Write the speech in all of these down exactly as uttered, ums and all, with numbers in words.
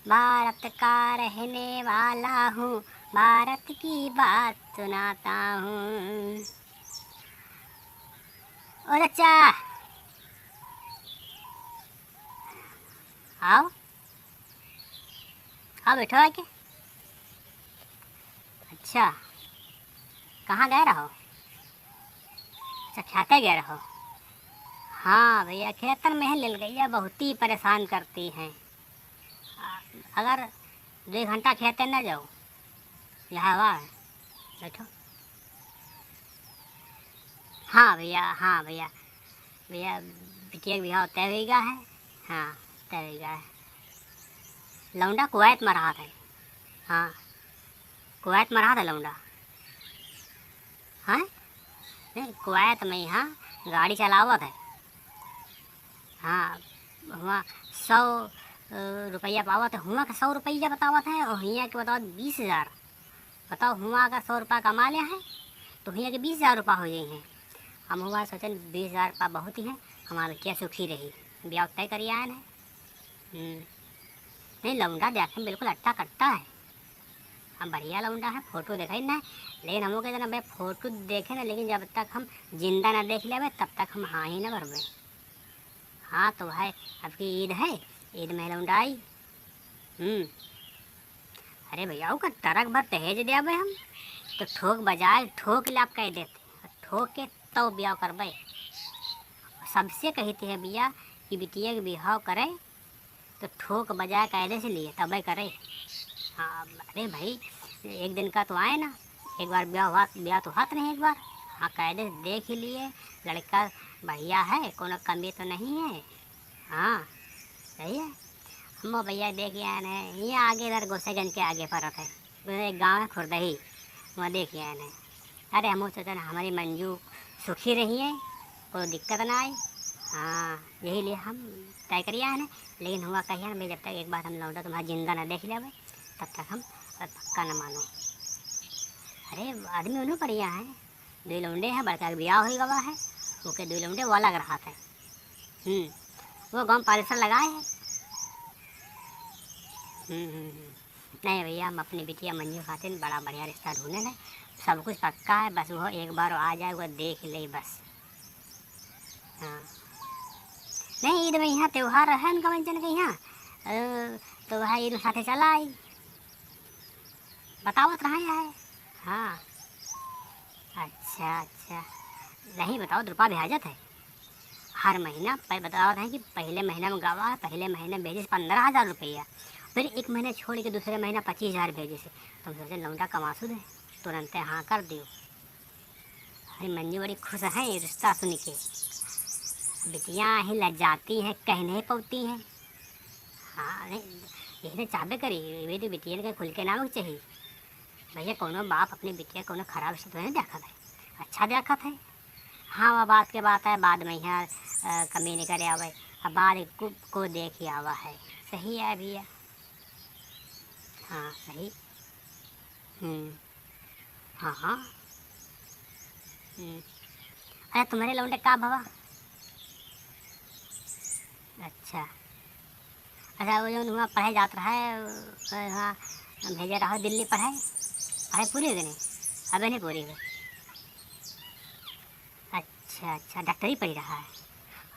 भारत का रहने वाला हूँ, भारत की बात सुनाता हूँ। ओ चचा, आओ, आओ बैठो आके। अच्छा, कहाँ गए रहो? अच्छा, खेते गए रहो। हाँ भैया, खेतन में है ललगैया, बहुत ही परेशान करती हैं। अगर दो घंटा खेते न जाओ, यहाँ हवा है, बैठो। हाँ भैया, हाँ भैया, भैया, बिटिया के बिहाव तय होइगा है। हाँ, तय होइगा है। लौंडा कुवैत में रहा था। हाँ, कुवैत में रहा था लौंडा। हाँ, नहीं, कुवैत में यहाँ गाड़ी चलावत है। हाँ, हुआँ सौ, अ, रुपया पावत है, हुआँ के सौ रुपया बतावत है और हियाँ के बतावत बीस हजार। बताओ, हुआँ अगर सौ रुपया कमा ले हैं, तो हियाँ के बीस हजार रुपया हो जाई हैं। हम हुआँ सोचन, बीस हजार रुपया बहुत ही है, हमार बिटिया सुखी रही, ब्याह तय करिया है ना। हम्म। नहीं, लौंडा देखे में बिल्कुल अट्टा कट्टा है। हम बढ़िया लौंडा है, फोटो देखे ना, लेकिन हमको इतना भाई फोटो देखे ना, लेकिन जब तक हम जिंदा ना देख लेबे, तब तक हम हाँ ही ना भरबे। हाँ, तो भाई, अब की ईद है, ईद में लौंडा आई। हम्म। अरे भैया, ओकर ट्रक भर दहेज देबे हम, तो ठोक बजाए, ठोक ले आप कह देते, ठोक के तो ब्याह करबे। सबसे कहते हैं भैया कि बिटिया के बिहाव करे, तो ठोक बजाए कायदे से लिए, तबे करे। हाँ, अरे भाई, एक दिन का तो आए ना, एक बार ब्याह हुआ, ब्याह तो हाथ नहीं एक बार। हाँ, कायदे से देख ही लिए, लड़का बढ़िया है, कोनो कमी तो नहीं है। हाँ, सही है। हम भैया देख आए हैं, ये आगे इधर गोसाईगंज के आगे पड़त है, उधर एक गाँव है खुर्दही, वहाँ देख आए हैं। अरे, हम सोचन हमारी मंजू सुखी रही है, कोई दिक्कत ना आई। हाँ, यही लिए हम तय करिया है ना, लेकिन हुआ कहिया ना भाई, जब तक एक बार हम लौंडा तुम्हारा जिंदा ना देख लेबे, तब तक हम पक्का ना मानो। अरे, आदमी उन्हों बढ़िया है, दो लौंडे हैं, बड़का के बियाह हो गवा है, ओके दो लौंडे वो अलग रहा था। हम्म, वो गाँव पालिसर लगाए है। हम्म, हम्म, हम्म। नहीं भैया, हम अपनी बिटिया मंजू खातिर बड़ा बढ़िया रिश्ता ढूंढे हैं, सब कुछ पक्का है, बस वो एक बार आ जाए, वो देख ले बस। हाँ, नहीं, ईद में यहाँ त्योहार है उनका मंजन के यहाँ, अ, तो वह ईद में साथे चला आई, बतावत रहा है। हाँ, अच्छा, अच्छा, नहीं बताओ, रुपया भेजत है हर महीना, पर बतावत है कि पहले महीना में गवा है, पहले महीना में भेजे पन्द्रह हजार रुपया, फिर एक महीना छोड़ के दूसरे महीना पच्चीस हजार भेजे से। तुम सोचे लौंडा कमासुद है, तुरंते हाँ कर दियो। अरे मंजू बड़ी खुश है ये रिश्ता सुन के। बिटिया ही लजाती हैं, कह नहीं पाती हैं। हाँ, नहीं, यही तो चाहबे करी, ये तो बिटिया के खुल के ना चाहिए। भैया, कोनो बाप अपनी बिटिया कोनो खराब से तो नहीं देखत है, अच्छा देखत है। हाँ, वह बात के बात है, बाद में यहाँ, अ, कमी नहीं करे आवे, अब बाद को, को देख ही आवा है। सही है भैया। हाँ, सही। हम्म। हाँ, हाँ। हम्म। अरे, तुम्हारे लौंडे का भवा? अच्छा। अच्छा, वो जौन हुआँ पढ़े जात रहा है, वो हुआँ भेजे रहा दिल्ली पढ़े, पढ़ाई पूरी हो गई नहीं? अबे नहीं पूरी हुई। अच्छा, अच्छा, डॉक्टरी पढ़ी रहा है।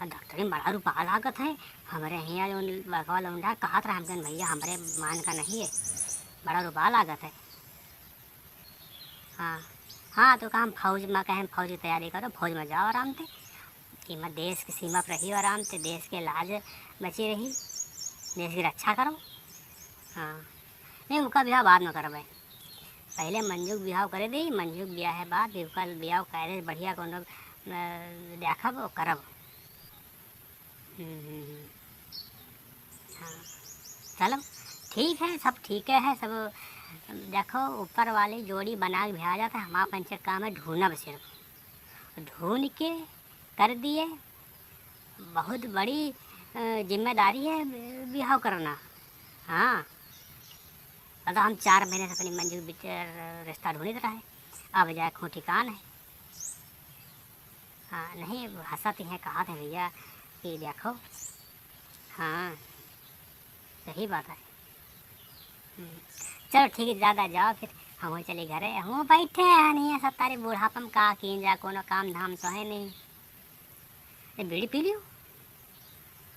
और डॉक्टरी में बड़ा रुपया लागत है। हमरे हियाँ जौन बड़कवा लौंडा कहत रहा, हम कहन, "भैया, हमरे मान का नहीं है, बड़ा रुपया लागत है।" हाँ, हाँ, तो कहा, "हम फौज में," कहें, "फौज की तैयारी करो, फौज में जाओ आराम से। इमा देश की सीमा पर रहियो आराम से, देश के लाज बची रही, देश की रक्षा करो।" हाँ, नहीं, उनका बियाह बाद में करबे, पहले मंजू के बियाह करे दी, मंजू के बियाह है बाद, उनका बियाह करे बढ़िया कोनो, अ, देखब और करब। हम्म, हम्म, हम्म। हाँ, चलो, ठीक है, सब ठीक है, सब देखो, ऊपर वाली जोड़ी बना के भेजा जाता है, हमारा पंचर काम है ढूंढना बस सिर्फ। ढूंढ के कर दिए, बहुत बड़ी, अ, जिम्मेदारी है बिहाव करना। हाँ, मतलब हम चार महीने से अपनी मंजू बिच-, रिश्ता ढूंढत रहे, अब जाए खूंटी कान है। हाँ, नहीं, हंसत हैं, कहत हैं भैया कि देखो, हाँ, सही बात है। हम्म, चलो ठीक है, ज्यादा जाओ फिर, हम चली घरे। हम बैठे हैं नहीं, सब तारे बुढ़ापा में का कीन जा, कोनो काम धाम तो है नहीं। ए, बीड़ी पी लियो।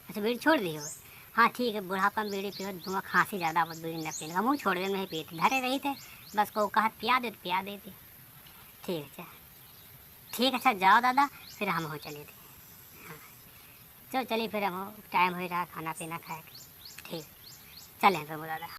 अच्छा, बीड़ी छोड़ दियो। हाँ ठीक है, बुढ़ापा में बीड़ी पियो, धुआं खांसी ज्यादा आवत, बीड़ी न पीने। हमहू छोड़ दे, नहीं पीते, धरे रही थे, बस को कहत पिया दे तो पिया देती। ठीक है, अच्छा। ठीक है, अच्छा जाओ दादा, फिर हम हो चले थे। हाँ, चलो चलिए फिर, हम टाइम हो रहा खाना पीना खाए के। ठीक, चले फिर दादा।